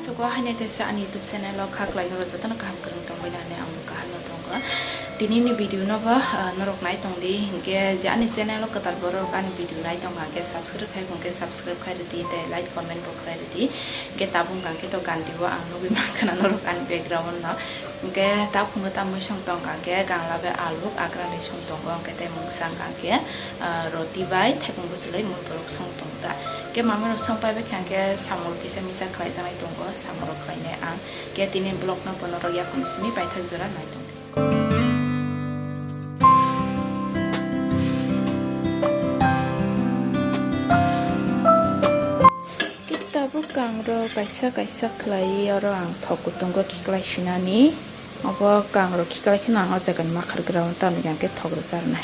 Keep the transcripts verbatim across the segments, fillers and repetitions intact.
Sugo haino teisa ani YouTube channel o kha kwlai norok jotono kaham kwrwng tongbai nani ang bo kaham no tongo. Tini ni video no bo, ah, norok nai tong di, hinkhe je ani channel o kwtal borok ani video nai tong kha khe subscribe khai khe subscribe khai rwdi tei like comment bo khai rwdi. Hinkhe tabuk hwnkha khe to gandi o ang nugwi mankha na norok ani background no. Hinkhe ta phungo ta muisong tong kha khe gangla bai aluk agra ni song tongo, hinkhe tei mungsa hwnkha khe, ah, roti bai thaipung bwchwlwi mui borok song tong ta. Hinkhe mama rok song pai bai kha hinkhe samung kisa misa khlai janai tongo, samung rok khlai nai ang. Hinkhe tini vlog no bo norok yaphang simi paithak jora nai tong di. Khe tabuk kangrok kaisa kaisa khlaiwi oro ang thok kutungo khiklai sinani. Obo kangrok khiklai kheno ang o jagani makhar gra o tamni hwnkhe thok rwcharnai.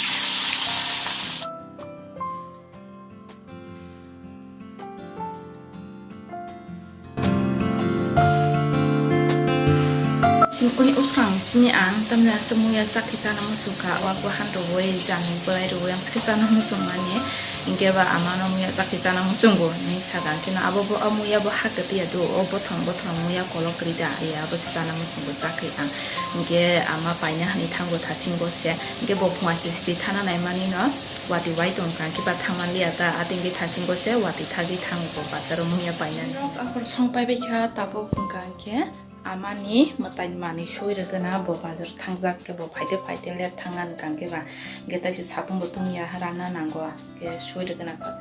Nukuni uskang sini ang tamni aswk muya chakhi chana muchungkha, o bo han rwui, jani bolai rwui ang sakhe chana muchungmani. Hinkhe ba ama no muya chakhi chana muchungo hinwi sakha, hinkhe no abo bo o muya bo ha kwtwi ya do, o bothong bothong muya kolok kwrwi da, ya abo se chana muchungo chakhi ang. Hinkhe ama paina hinwi thango thasingo se, hinkhe bo phunga sisi thana naimani no. Watwi wai tong kha, hinkhe ba thangman liya ta, a tengkhe thasingo se watwi thagwi thango bo bazaro muya painani. Norok aphuru song pai bai kha, tabuk wngkha hinkhe amani mwtai manwi sui rwgwna bo bazar thangjak khe bo phaide phaide let thangna wngkha hinkhe ba, hinkhe taisa satung bo tungya ranna nango, hinkhe sui rwgwna ta.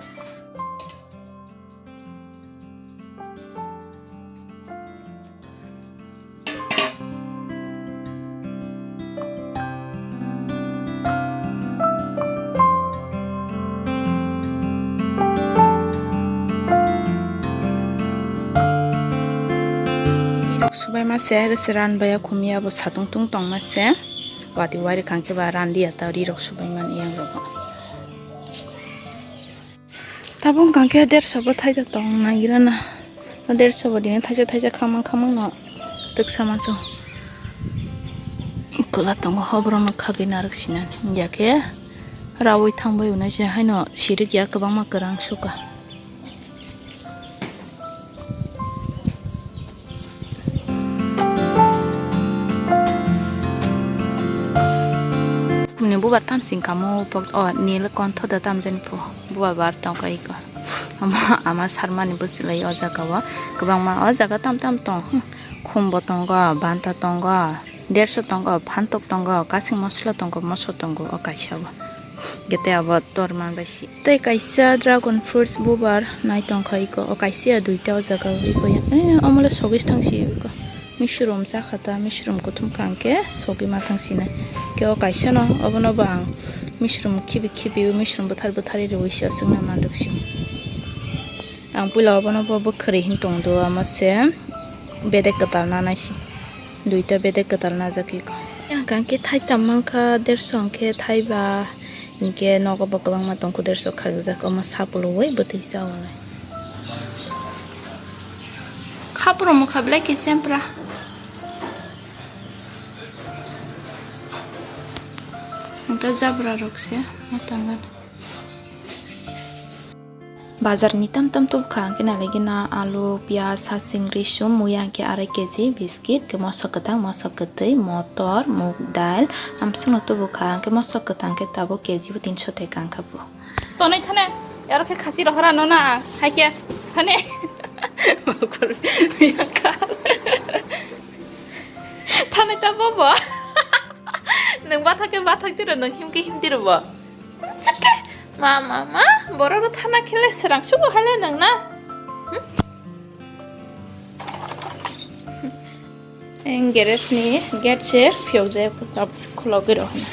Rirok subaima se, rese ran baya khumya bo satung tung tongma se. Watwi wari kangkhe ba randiya ta rirok subaimani yang rogo. Tabuk hwnkha khe derso bo thaisa tong naigra na. Derso bo dini thaisa thaisa khamang khamang no twksa maso. Kwla tongo, hoborok no khagwi narwk sinani. Hinkhe rawi thangbai unai se haino sirik ya kwbangma kwrang suka. Ni bubar tam sing kamo pok o nil kontho da tam jani pho bubar bar tong ka iko. Ama, ama sarmani bwswlai o jaga o kwbangma o jaga tam tam tong. Hmm. Khum bo tongo, banta tongo, derso tongo, phantok tongo, kasing mosla tongo, moso tongo o kaisa o. Gete abo tor man bai si. Tei kaisa dragon fruits bubar nai tong kha iko. O kaisa ya duita o jaga o iko ya. Eh, omo le sogwi thang si iko. Mishroom cha kha ta, mishroom kuthum kha hwnkhe sogwi ma thang sinai. Khe o kaisa no, obono bo ang mishroom khibi khibi, mishroom bwthar bwthar ri rwui se aswk na man rwk si. Ang puila obono bo bwkhwrwi hin tong do, omo se bedek kwtal na nai si. Duita bedek kwtal najak iko. Yang kang khe thai tam mankha, derso hwnkhe thai ba, hinkhe nogo bo kwbangma tongkho, derso khakjak, omo sapulwi bwtwi cha o. Khapro mokha belai khe sempra. Hwnkhe jabra rok se ma tangan. Bazar ni tam tam tubukha, hwnkhe nai lai gina alu, piyaj, hasing, risum, muya hwnkhe arai kg, biskit, hwnkhe moso kwtang, moso kwtwi, motor, mug dal, amswkno tubukha, hwnkhe moso kwtang khe tabuk kg bo tinso thai kang kha bo. Tonwi thane, aro khe khasi rohora no na, hai khe thane. Thane ta bobo. Nwng bathak khe bathak tiro, nwng him khe him tiro bo. Chake. Ma, ma, ma, borok rw thana khele srang sugo hale nwng na. Hmm? Eng garage ni gate se phiyok jaya, tabuk khulogwi rw hana.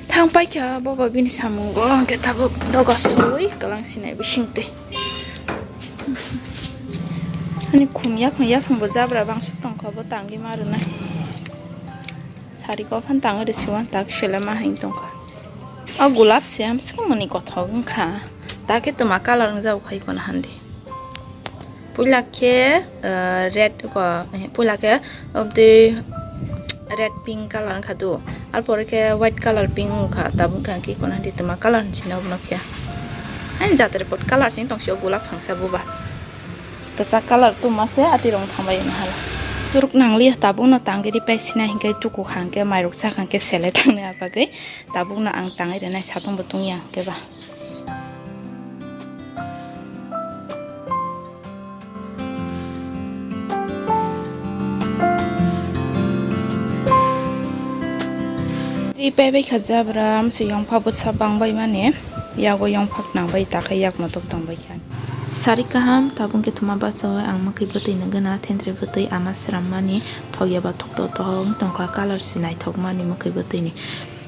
Thang paikha bobo bini samungo, hwnkhe tabuk doga soi kwlang sinai bisingtwi. Ani khum yaphang yaphang bo jabra bangsuk tongkha, bo tangwi ma rwnai. Sari kok phan tangwi rwsiwan tak selema hai tongkha. O gulab se hamswkmani kothok wngkha. Takhe twma colour wngjak khai kono handi. Puila khe, eh, red ko, eh, puila khe, um, twi red pink color wngkha do. Arpore khe white color pink wngkha, tabuk khe ang khe kono hwnti twma color hwnchino obono khe. Ani jatre pot color chini tongsi o golak thangsa buba. Kwchak color twma se ati rong thambai wngha hala. Churuk nangli tabukno tangwi ripai sinai hinkhe tuku kha hinkhe mairok chakha hinkhe sele tangni abagwi tabukno ang tangwi rwnai satung bo tungya hinkhe ba. Ri paibai kha jabra, amsui yongpha bwsa bangbai mani, yago yongphak nangbai, takhai yak motok tongbai kha. Sari kaham, tabuk khe thuma basa o ang mwkhwi bwtwi nw gana, thentre bwtwi ama swrammani thokya ba thokto tohong tongkha, color se naithok mani mwkhwi bwtwi ni.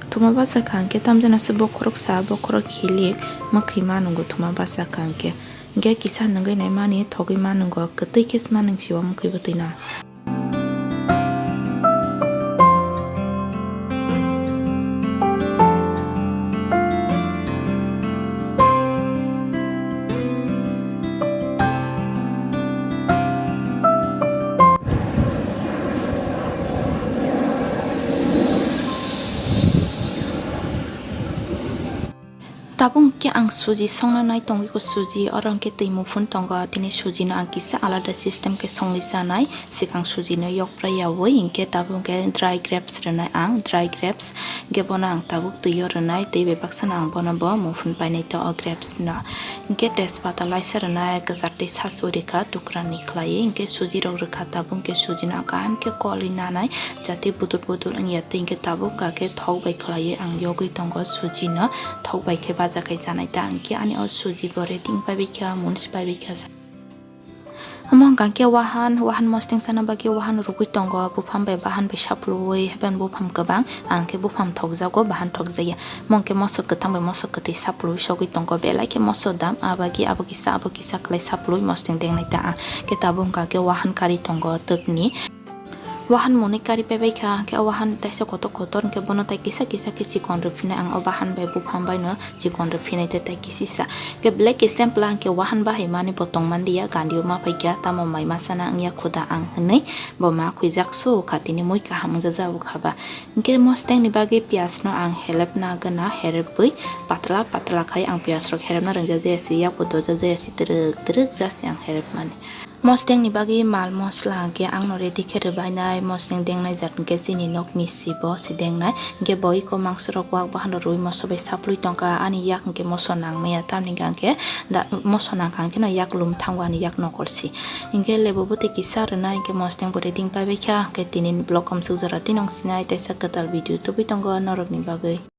Thuma basa kha hwnkhe tamjana se bokhorok sa, bokhorok hilik mwkhwi ma nwngo thuma basa kha hwnkhe. Hwnkhe kisa nungwi naimani thogwi ma nungo, kwtwi khe sma nung siwa mwkhwi bwtwi no. Tabuk khe ang suji songna nai tongwi ko suji, oro hwnkhe twi muphun tongo, tini suji no ang kisa alada system khe songwi chanai, swkang suji no yokpra yaui, hinkhe tabuk khe dry grapes rwnai ang, dry grapes, hinkhe bono ang tabuk twi o rwnai, twi bai baksa no ang bono bo muphun painai ta o grapes no, hinkhe tejpata laisa rwnai, kwchar twi sasu rikha, tukra ni khlaiwi, hinkhe suji rok rwkha, tabuk khe suji no ang kaham khe kolwi nanai, jate budur budur wngya tei hinkhe tabuk kha khe thok bai khlaiwi ang yogwi tongo suji no. Thok bai khe baja khai chanai ta hinkhe ani o suji bo ready wng pai bai kha, munis pai bai kha. Omo hwnkha khe wahan, wahan mostheng sana bagwi wahan rwgwi tongo, buphang bai bahan bai sapluwi, haiphano buphang kwbang, ang khe buphang thokjago, bahan thokjakya. Omo hwnkhe moso kwthang bai moso kwtwi sapluwi sogwi tongo, belai khe moso dam, a bagwi abo kisa, abo kisa khlai sapluwi mostheng dengnai ta ang. Khe tabuk hwnkha khe wahan kari tongo twkni. Wahan mwnwi kari paibai kha, hwnkhe o wahan taisa kotor kotor, hwnkhe bono tai kisa kisa khe chikon rw phinai ang o bahan bai buphang bai no chikon rw phinai tei tai kisisa. Hwnkhe belai khe sempla hwnkhe wahan bahai mani bo tong manliya, gandio ma paikha, tamo mai ma sana wngya khuda ang hwnwi bo ma khwijak su kha, tini mui kaham wngjajago kha ba. Hwnkhe mostheng ni bagwi piyaj no ang helep na gana, herepwi patla patla khai ang piyaj rok herepna rwngja jaya si, yakbo doja jaya si, twrwk twrwk ja si ang herep mani. Mostheng ni bagwi mal mosla hwnkhe ang no ready khe rwbainai, mostheng dengnai jat hwnkhe chini nok ni si bo si dengnai, hwnkhe bo iko mangso rok wak bahan rok rwui moso bai saplui tongkha, ani yak hwnkhe moso nang maya, tamni hwnkhe da-, moso nangkha hwnkhe no yak lum thango ani yak nokol si, hwnkhe lebu bwtwi kisa rwnai, hwnkhe mostheng bo ready wng pai bai kha, hwnkhe tini vlog kamsuk jora tini wng sinai, teisa kwtal video tubui tongo norok ni bagwi.